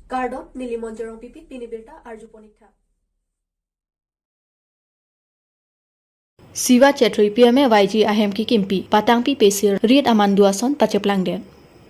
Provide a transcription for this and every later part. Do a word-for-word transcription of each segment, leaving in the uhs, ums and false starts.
Kardom, neli Monjorong Pipit, pini birta arju ponik tha. Siva Chetri P M A Y G ahem kekimpi patangpi pesir rit amandu ason pacheplangdet.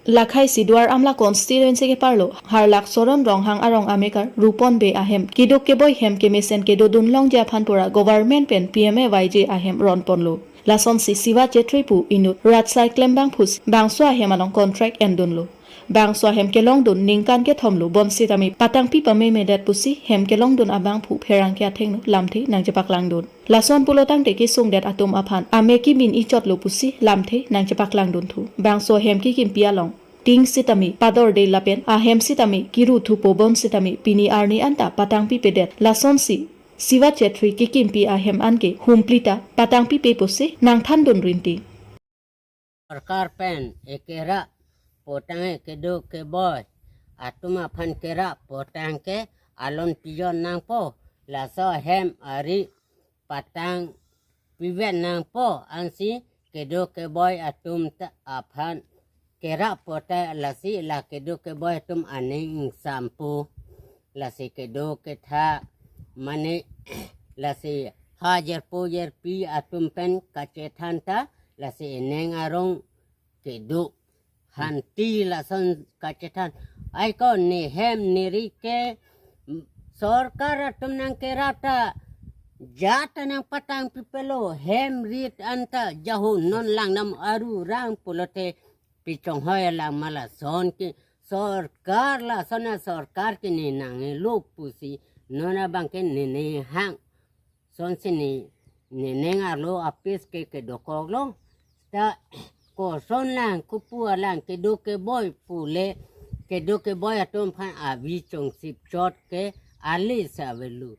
Lakhai si Duar Amla constituency keparlo Harlak Soron Ronghang arong amekar Rupon Bey ahem keduk keboi hem kemesen kedodun longji aphan pura government pen P M A Y G ahem ronponlo. Lasonsi Siva Chetri pu inut rat sai klembang phus bangso ahem along contract endunlo. Bangso ahem kelongdun ningkan kethomlo bonsitame patangpi pamemedet pusi hem kelongdun abangphu pherangke athengno lamthe nangchepaklangdun. Lason pulo tangte kesungdet atum aphan ame kimin ichotlo pusi lamthe nangchepaklangdunthu. Bangso ahem kekimpi along ting sitame padorde lapen ahem sitame kiru thupo bonsitame pini arni anta patangpipedet. Lasonsi Siva Chetri kekimpi ahem anke humplita patangpipe pusi nangthandun rinti. Sorkar pen ekera potang keduk keboi atum aphan kera potang ke alon pijon nangpo, laso hem ari patangpivet nangpo, ansi keduk keboi atum ta aphan kera potang, lasi la keduk keboi atum aning ingsampo, lasi keduk ketha mane lasi ha jerpo jerpi atum pen kachethan ta lasi eneng arong keduk hanti lason kachethan. Aiko ne hem ne ri ke sorkar atum nangkerap ta jat ta nangpatangpipelo, hem rit anta jahu non langnam aru rang pulote pichonghoi alang ma lason ke sorkar, lason a sorkar ke ne nanglo pusi non abang ke ne ne hang. Sonsi ne ne neng arlo apis ke kedokoklo. Ta koson lang kupu alang keduk keboi pule keduk keboi atum aphan avi chongsip chot ke alis avelo.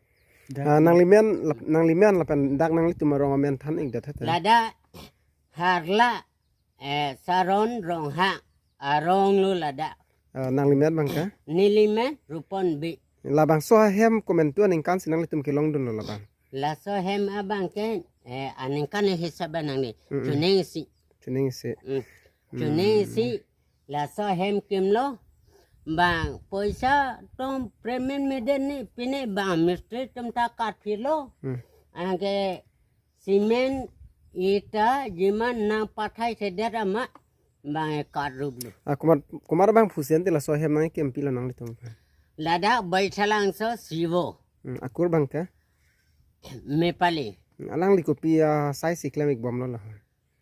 Ah, nanglimen lap- nanglimen lapen dak nanglitum arong amen than-ikdet hete. Ladak Harla eh, Soron Ronghang arong lo ladak. Ah, nanglimen abang ke? Nelimen Rupon Bey. Labangso ahem komantu aningkan si nanglitum kelongdunlo labang? Laso hem abang ke eh, aningkan hisab nangli. Mm-mm. Chuning isi. Chuning isi. Mm. Mm. Chuning isi laso hem kimlo. Bang poisa atum payment meden ni pine bang mistri atum ta katphilo. Mm. Anke cement, ita, jiman nangpathai sedet ama bang ekat ruplo. Ah, komat komat abang phusen te laso ahem nangkimpilo nanglitum? Ladak Baithalangso Sivo. Hmm, akur abang ke? Mepali. Hmm, alangli kopi asai si klem-ikbomlo la?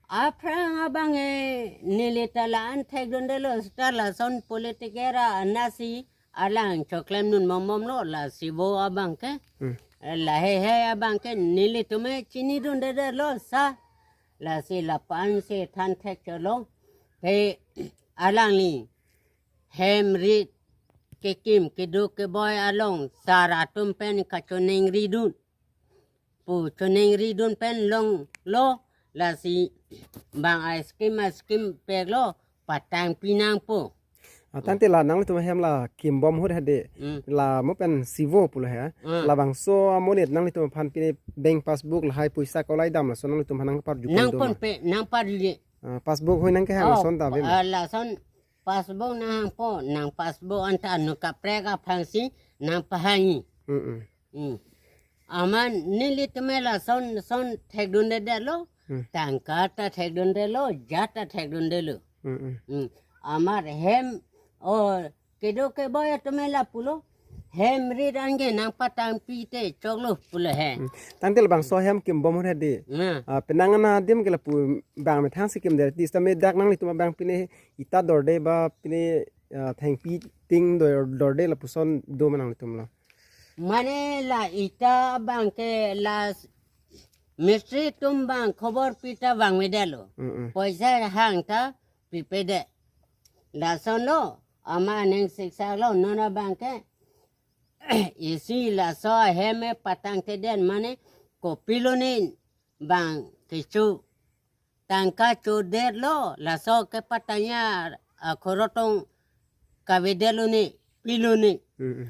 Aphrang abang e neli ta la-an thekdundelo, seta lason politik era anasi alang choklemdun mombomlo la Sivo abang ke. Hmm. Eh, la heihei abang ke nelitum e chinidundedetlo sa. Lasi lapu-an si than thekchotlo. Te alangli hem rit kekim keduk keboi along sar atum pen kachoningridun pu choningridun pen longlo, lasi bang a scheme a scheme peklo patangpi nangpo. Ah, tangte la nanglitum ahem la kimbom ahut hedi. Hmm. La mo pen Sivo pulo he. Hmm. Labangso amonit nanglitum aphan pine bank passbook lahai poisa kolai dam laso nanglitum aphan nangparju pon do ma? Nangponpe, nangparju. Ah, passbook hoi nangkehang. Oh, lason ta ave ma? Ah, lason passbook nanghangpo, nang passbook anta anu kaprek aphansi nangpahangji. Mm-mm. Hmm. Amat nelitum e lason son thekdundedetlo. Hmm. Tangka ta thekdundelo, jat ta thekdundelo. Mm-mm. Hmm. Amat hem, o, keduk keboi atum e lapulo. Hem rit anke nangpatangpi te choklo pulo he. Hmm. Tangte labangso hem kimbom ahut hedi. Nah. Ah, penang ana adim ke lapu bang methang si kimdet, sitame dak nanglitum abang pine ita dorde ba pine, ah, thengpi ting dor- dorde lapuson do ma nanglitumlo? Mane la ita abang ke la mistri atum bang khobor pi ta vangvedetlo. Mm-mm. Poisa hang ta pipedet. Lasonlo, ama aning siksak lo, non abang ke isi laso ahem e patangtedet mane kopilo ne bang kecho tangka chodetlo, laso kepatangji akhorotong kavedetlo ne, pilo ne. Mm-mm.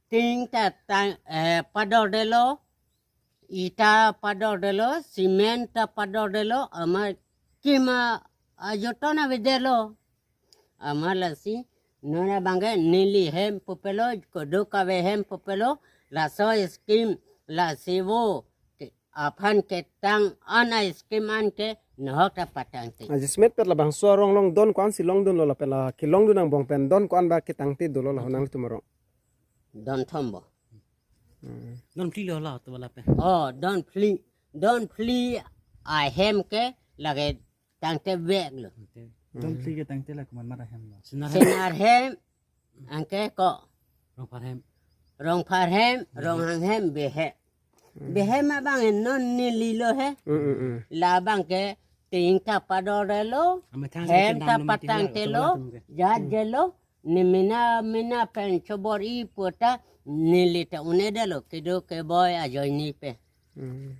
Ting ta tang, eh, padordetlo, ita padordetlo, cement ta padordetlo, amat kim ajoton avedetlo. Amat lasi Non abangke neli hem pupelo, kedo kave hem pupelo, laso scheme, la sivo, ke, aphan ketang an a scheme an ke nohok ta patangte. Ajismet pet labangso arong along don ko-an si longdunlo lapen la kelongdun angbong pen don ko-an ba ketangte dolo la honang tum arong. Don thombo. Hmm. Don phli lo la to lapen. Oh, don phli. Don phli ahem ke lake tangte vek lo. Don phli ke tangte la komat mat ahem lo. Senar hem. Senar hem, anke ko. Rongphar hem. Rongphar hem, hmm, ronghang hem, behe. Hmm. Behe ma abang non neli lo he. Hmm, hmm, hmm. Labangke ting ta pador lo. Amethang hem ta patangte lo. Jat je lo. Ne mena mena pen chobor-i pu ta neli ta un-edetlo, kedo keboi ajoine pen. Hmm.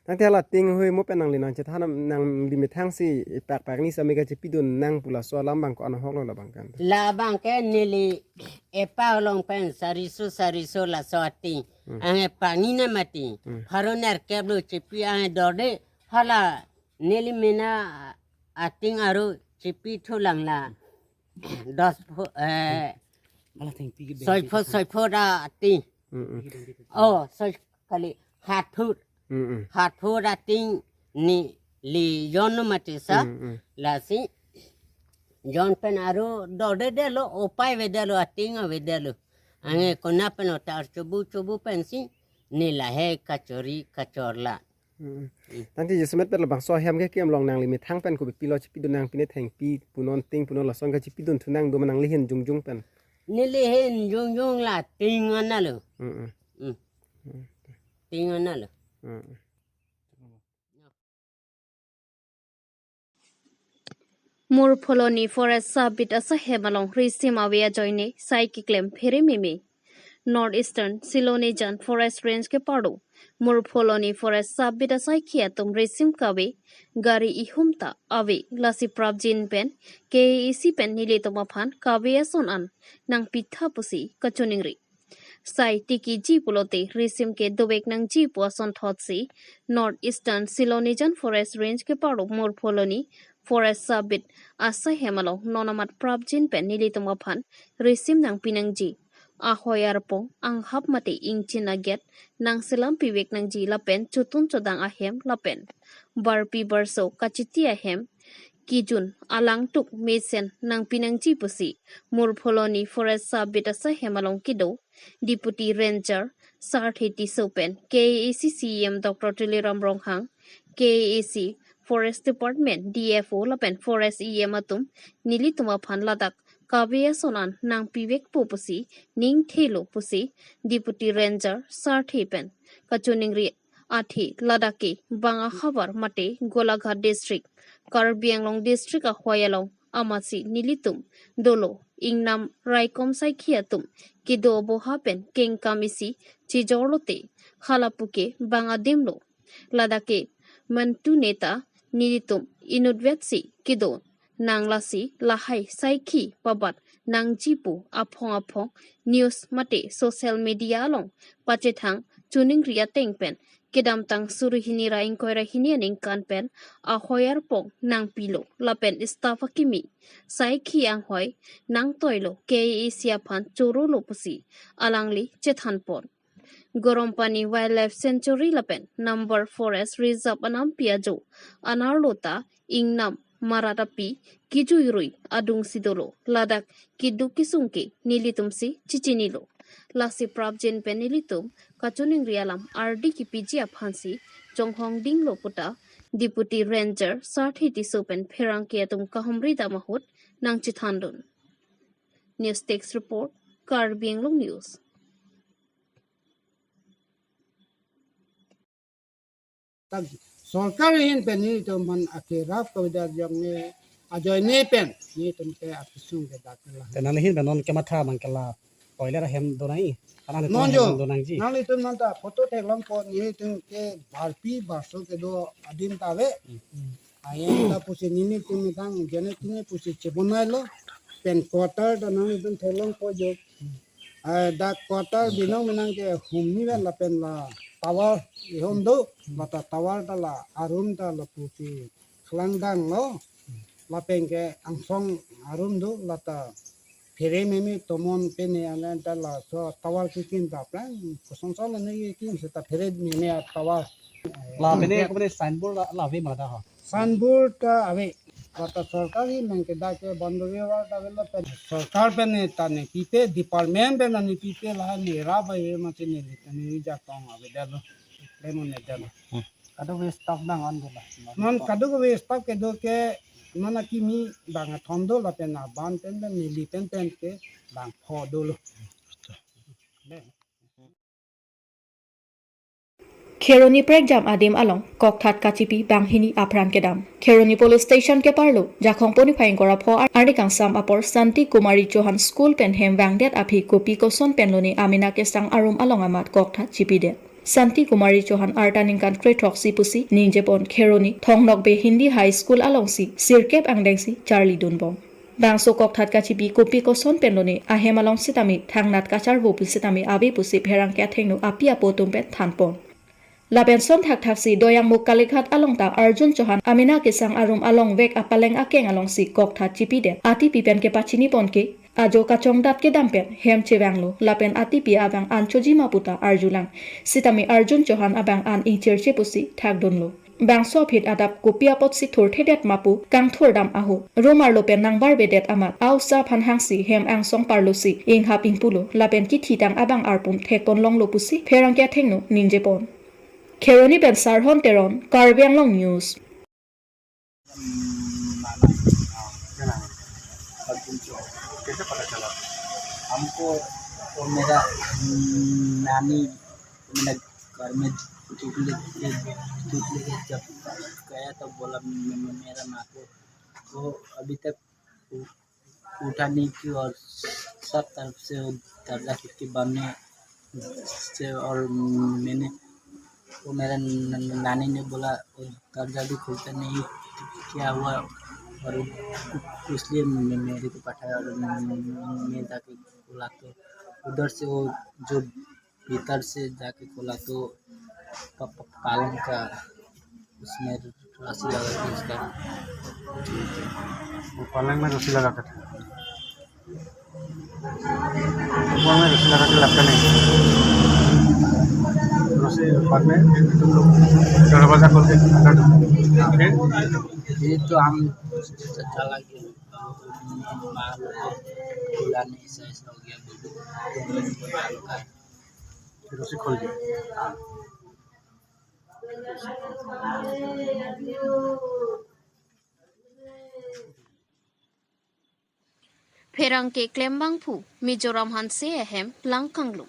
Tangte la ting hui mo pen nangli nangchethan, nangli methang si pakpak ni sami kachipidun nang pu laso alam abang ko-an ahok lo labang kan. Labangke neli epa along pen sariso sariso laso ating. Hmm. Anke pangni na mati. Hmm. Pharo nerkep lo chipi anke dorde hala neli mena ating aro chipi thulang la. Dos pho, eh, ala thengpi ke soi pho, soi pho ra ating. Mm, mm. Oh, soi kali hat phut. Mm, mm. Hat phut ra ating neli jon no mati sa. Mm, mm. Lasi jon pen aro dordedetlo, opai avedetlo, ating avedetlo. Anke konat pen otar chobu chobu pensi neli lahei kachori kachorla. Mm. Mm. Tangte jasemet pet labangso ahem ke kiam long nangli methang pen kopi pilo chipidun nang pine thengpi punon ting punon lason kachipidun thu nang do ma nangli hin jongjong pen. Neli hin jongjong la ting analo. Mm, mm. Mm. Mm. Ting analo. Mm. Murpholoni Forest Sub Beat asaihem along risim ave ajoine sai keklem phere meme. North Eastern Silonijan Forest Range kepardo Murpholoni Forest Sub Beat asaikhi atum risim kave gari ihum ta ave, lasi prapjin pen K A A C pen nelitum aphan kave ason an nangpitha pusi kachiningri. Sai tikiji pulote risim ke dovek nangji pu asonthotsi North Eastern Silonijan Forest Range kepardo Murpholoni Forest Sub Beat asaihem along non amat prapjin pen nelitum aphan risim nangpi nangji. Ahoi arpong anghap mate ingchin aget nangselam pivek nangji lapen chotun chodang ahem lapen barpi barso kachiti ahem kijun alangtuk mesen nangpi nangji pusi Murpholoni Forest Sub Beat asaihem along kedo Deputy Ranger Sarthe Tisso pen K A A C C E M Doctor Tuliram Ronghang, K A A C Forest Department D F O lapen Forest E M atum nelitum aphan ladak kave ason an nangpivekpo pusi ning thelo pusi Deputy Ranger Sarthe pen kachiningri athe ladak ke bang ahavar mate Golaghat District, Karbi Anglong District ahoi along amatsi nelitum dolo ingnam raikom saikhi atum kedo aboha pen kengkam isi chijorlote halapu ke bang adim lo. Ladak ke mantu neta nelitum inutvetsi kedo nang lasi lahai saikhi pabat nangji pu aphong aphong news mate social media along pachethang chiningri ateng pen kedamtang suri hini ra ingkoi ra hini aningkan pen ahoi arpong nangpilo lapen staff akimi saikhi anghoi nangtoilo K A A C aphan chorolo pusi alangli chethanpon. Gorompani Wildlife Sanctuary lapen Nambar Forest Reserve anampi ajo anerlo ta ingnam marat api kijuirui adungsi dolo, ladak keduk kesung ke nelitumsi chechinilo. Lasi prapjin pen nelitum kachiningri alam ardi kepiji aphansi chonghong dinglo puta Deputy Ranger Sarthe Tisso pen pherangke atum kahumri dam ahut nangchethandun. News Desk Report, Karbi Anglong News. Tak sorkar ahin pen nelitum aphan akerap kavedet ajoine, ajoine pen nelitum ke akesung ke dak la. Te nangli ahin pen non kematha abang ke la toilet ahem do nangji. Kanan nelitum non jo ahem do nangji. Nanglitum non ta photo theklongpo, nelitum ke barpi barso kedo adim ta ave. Hmm. Ahin ta pusi nelitum methang jene tini pusi chebonailo. Pen quarter ta nanglitum theklongpo jo. Eh, dak quarter binong menang ke humni pen lapen la tower ihum do, lata tower ta la arum ta lapusi khelangdanglo, lapen ke angsong arum do, lata Phere meme tomon pene ala ta laso tower kekim ta aphrang kosonson la ne kekim seta phere meme atower. La pene ko pene signboard la, la ave ma da ha. Signboard ta ave. Kata sorkar hi mengke dak ke boundary wall ta avelo pen. Sorkar pen ne ta ne pipe, department pen ne pipe, la ne ra ba ye ma ne ne ja tong ave dalo. Lemon ne dalo. Kadokave staff bang an dolo. Non kadokave staff kedo ke non akimi bang athon do lapen aban pen pen neli pen pen ke bang pho dolo. Kheroni prekjam adim along kokthat kachipi banghini apran kedam. Kheroni police station keparlo Jakhong poni phai ingkoi ra pho arni kangsam apor Santi Kumari Chauhan school pen hem vangdet aphi kopi koson pen lone amena kesang arum along amat kokthat chipidet. Santi Kumari Chauhan arta ningkan krethroksi pusi ningjepon Kheroni Thong Nokbe Hindi High School alongsi sirkep angdengsi charlidunbom. Bangso kokthat kachipi kopi koson pen lone ahem along sitame thangnat kacharvo pu sitame ave pusi pherangke athengno api apo atum pen thanpon. Lapen son thakthaksi Doyangmukh Kalighat along ta Arjun Chauhan amena kesang arum along vek apaleng akeng alongsi kokthat chipidet atipi pen kepachinipon ke ajo kachongdat kedam pen hem chevanglo lapen atipi abang an choji ma puta arjulang. Sitame Arjun Chauhan abang an ingchirche pusi thakdunlo. Bangso aphi adap kopi apotsi thurthedet ma pu kangthurdam ahut rum arlo pen nangbarbedet amat ausa aphan hangsi hem angsong parlosi inghap ingpulo lapen kithitang abang arpum thekpon longlo pusi pherangke athengno ningjepon. Kheroni pen Sarhon Teron, Karbi Anglong News. मामा, हाँ, क्या नाम है? अर्जुन चौहान। कैसे पता चला? हमको वो मेरा नानी, मेरा घर में धूप लेके, धूप लेके जब गया तो बोला मे-, मे-, मेरा माँ को, वो अभी तक उ-, उठा नहीं की और सब तरफ से वो दरवाजा खिड़की बंद है। से और मैंने, वो मेरा न-, न-, नानी ने बोला, "वो दरवाजा भी खुलता नहीं, क्या हुआ?" और उ-, इसलिए मे-, मेरे को पठाया और मैं, मैं जाके खोला तो उधर से वो जो भीतर से जाके खोला तो प-, प-, पलंग का उसमें रस्सी लगा के उसका। ठीक है। वो पलंग में रस्सी लगा के था। वो पलंग में रस्सी लगा के लपका नहीं। रस्सी बाद में तुम लोग दरवाजा खोल के अंदर ढुक गए। फिर? ये तो हम चला गया। माँ लोग को बुलाने ऐसा ऐसा हो गया, बोल के। माँ लोग का फिर उसे खोल दिया। Pherangke klembangphu Mizoram Hanse ahem Langkanglum.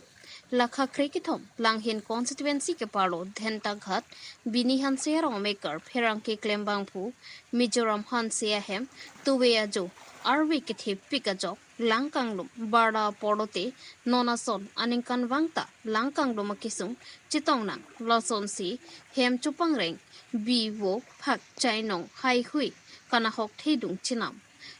Lakha kre kethom Langhin constituency keparlo Dhentaghat Bini Hanse arong mekar pherangke klembangphu Mizoram Hanse ahem tuve ajo arve kethepik ajok Langkanglum barda apor lote non ason aningkanvang ta Langkanglum akesung chetong nang. Lasonsi hem chopangreng, bi vo phak chainong haihui kanahok thedung chenam.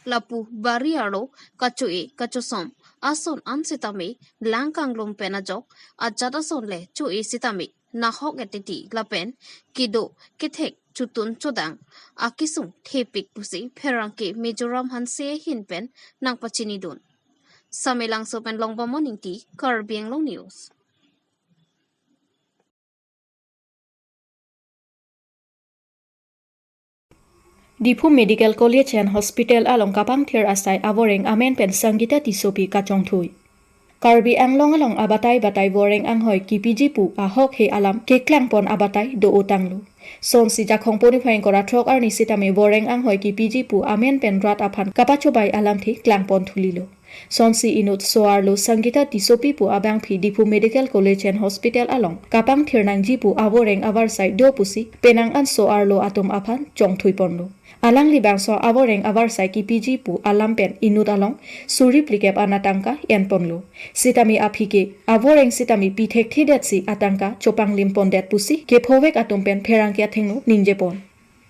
Lapu bari arlo kacho-e kachosom ason an sitame Langkanglum pen ajok ajat ason le cho-e sitame nahok etiti lapen kedo kethek chotun chodang akesung thepik pusi pherangke Mizoram Hanse ahin pen nangpachinidun. Samelangso pen Longbomon Ingti, Karbi Anglong News. Diphu Medical College and Hospital along kapangthir asai avoreng amen pen Sangeeta Tissopi kachongthui. Karbi Anglong along abatai batai voreng anghoi kipiji pu ahok he alam keklangpon abatai do-o tanglo. Sonsi Jakhong poni phai ingkoi ra throk arni sitame voreng anghoi kipiji pu amen pen rat aphan kapachobai alamthe klangpon thulilo. Sonsi inut so-arlo Sangeeta Tissopi pu abangpi Diphu Medical College and Hospital along kapangthir nangji pu avoreng avarsai do pusi penang an so-arlo atum aphan chongthuiponlo. Alangli bangso avoreng avarsai kipiji pu alam pen inut along suri phlikep an atangka enponlo. Sitame aphi ke avoreng sitame pi thekthedetsi atangka chopanglimpondet pusi kephovek atum pen pherangke athengno ningjepon.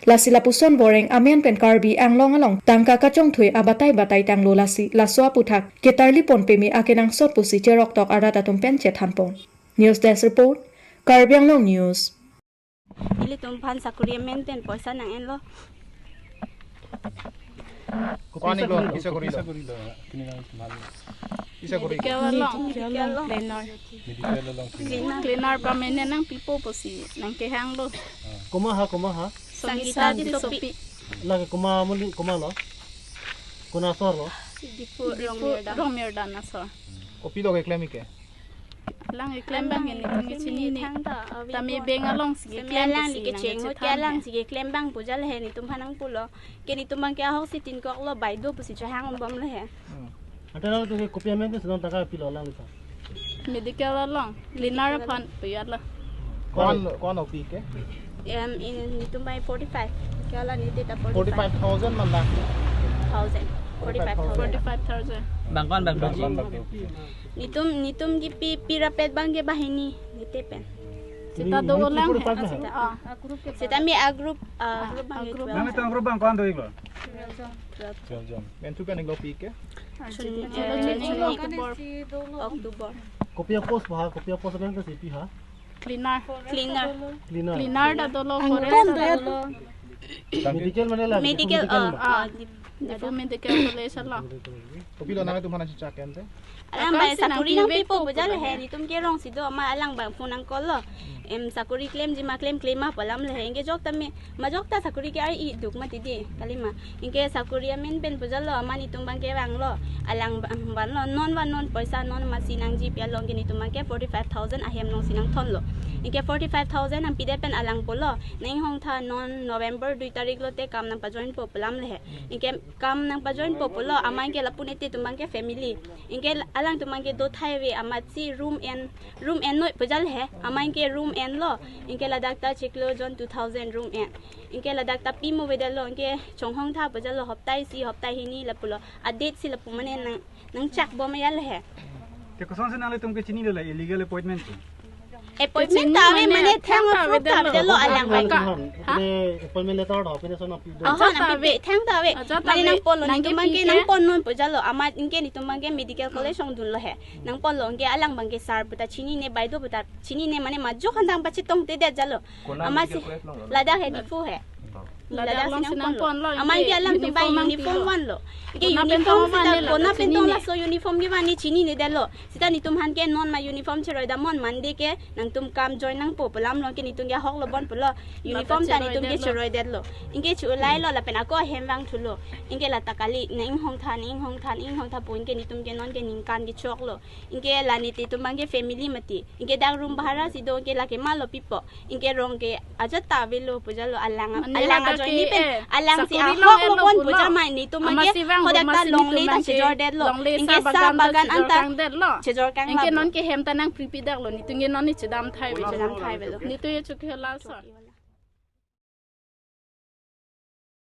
Lasi lapuson voreng amen pen Karbi Anglong along tangka kachongthui abatai batai tanglo, lasi laso aputhak ketarlipon peme akenangsot pusi cheroktok arat atum pen chethanpon. News Desk Report, Karbi Anglong News. Ilitum aphan sakuri amen pen poisa nang-enlo. Ko Ko-an-iklo, kisa korilo? Kisa korilo, kini nang mal. Kisa korilo? Medical along. Medical along. Cleaner. Medical along. Cleaner. Cleaner permanent nangpipo pusi nangkehanglo. Komat ha, komat ha? Sangita Tissopi. Lake komat amonit, komatlo? Konat asor lo? Diphu Rongmirdan. Rongmirdan asor. Kopilo keklem ke? Alang keklem abang ke netum ke chinine. Tame bank alongsi keklem abang pusi nang kechethang ke. Alang si keklem abang pu jal he netum aphan nangpulo. Ke netum abang ke ahok si tinkoklo, bai do pusi chehang bomlo he. Hmm. Ante nangtum ke kopi amen ke sedang taka pilo alang lisa? Medical along, cleaner aphan puyatlo. Ko-an, ko-an O P ke? Em, in, netum bai forty-five. Ke alang niti ta forty-five. Forty-five thousand man lang? Thousand. Forty-five thousand. Forty-five thousand. Bang ko-an bang? Bang ko-an bang? Netum, netum kipi, pi rapet abang ke banghini, niti pen. Seta do ulang he. Seta, ah. Seta me a group, ah, group abang ke twelve. Nangtum group abang ko-an do-iklo? Twelve jon. Mentu pen iklo pi ke? June, eh, June, October. October. Kopi a-post ba, kopi a-post abang ke si pi ha? Cleaner. Cleaner. Cleaner. Cleaner ta dolo, forest ta dolo. Medical mane la, medical, medical ah, ba? Ah, Diphu Medical College along. Kopilo nangtum aphan nangchechak ke ante? Alang bai sakori nangpipo pu jal he, netum ke rong si do amat alang abang phone nang call lo. Em, sakori klemji ma, klem klem ma pu alam le he. Anke jok tame, majok ta sakori ke ar-i duk mati di, kalima. Anke sakori amen pen pu jal lo, amat netum abang ke vanglo. Alang abang vanlo, non van non poisa non masi nangji pi along ke netum abang ke forty-five thousand ahem alongsi nangthonlo. Anke forty-five thousand nangpidet pen alang pulo, nang-inghong tha, non November dui tarik lote kam nangpajoinpo pu alam le he. Anke kam nangpajoinpo pulo, amat anke lapu niti atum abang ke family. Anke alangtum abang ke do thai ave, amatsi room en, room ennoi pu jal he, amat anke room enlo. Anke ladak ta chiklo jon two thousand room en. Anke ladak ta pimo avedetlo, anke chonghong tha pu jal lo, hopta isi, hopta hini lapulo. A-date si lapu mane nang, nangchak bom ajal he. Te kosonsi nanglitum ke chinilo la illegal appointment ke? Appointment ta ave mane thang approve ta avedetlo alang abang ke. Ha? Appointment letter do, appointment son of you do. Aha, ajat ta ave. Nangpipe thang ta ave. Ajat ta ave. Mane nangponlo, netum abang ke nangkepi ke nangponnon pu jal lo. Amat anke netum abang ke medical college ongdunlo he. Nangponlo, anke alang abang ke sir puta chinine, bai do puta chinine, mane majok aphan ta nangpachetongtedet jal lo. Konat amatsi medical college along lo? Ladak he, Diphu he. Oh. Ladak alongsi nangponlo. Amat anke alangtum abang uniform vanlo. Anke uniform seta konat pen tong laso uniform kevan ne chininedetlo. Seta netum aphan ke non ma uniform cheroi dam non, Monday ke nangtum kam join nangpo pu alam lo, anke netum ke ahok lo bon pulo. Uniform ta netum ke cheroidetlo. Anke chulailo lapen ako ahem vangthulo. Anke lata kali, nang-inghong tha, nang-inghong tha, nang-inghong tha pu, anke netum ke non ke ningkan kechoklo. Anke la niti atum abang ke family mati. Anke dak room bhara si do, anke lake malo pipo. Anke rong ke ajat ta avelo pu jal lo, alang, mane alang ajoine pen, eh, alangsi sakori ahok lo bon pu jal ma netum abang ke hodak ta longle ta chejordetlo. Longle, anke sa bagan ta chejorkangdetlo. Chejorkang anke non ke hem ta nangpripidaklo. Netum ke non ne chedam thai ave. Chedam thai avelo. Netum ke chukhe la so.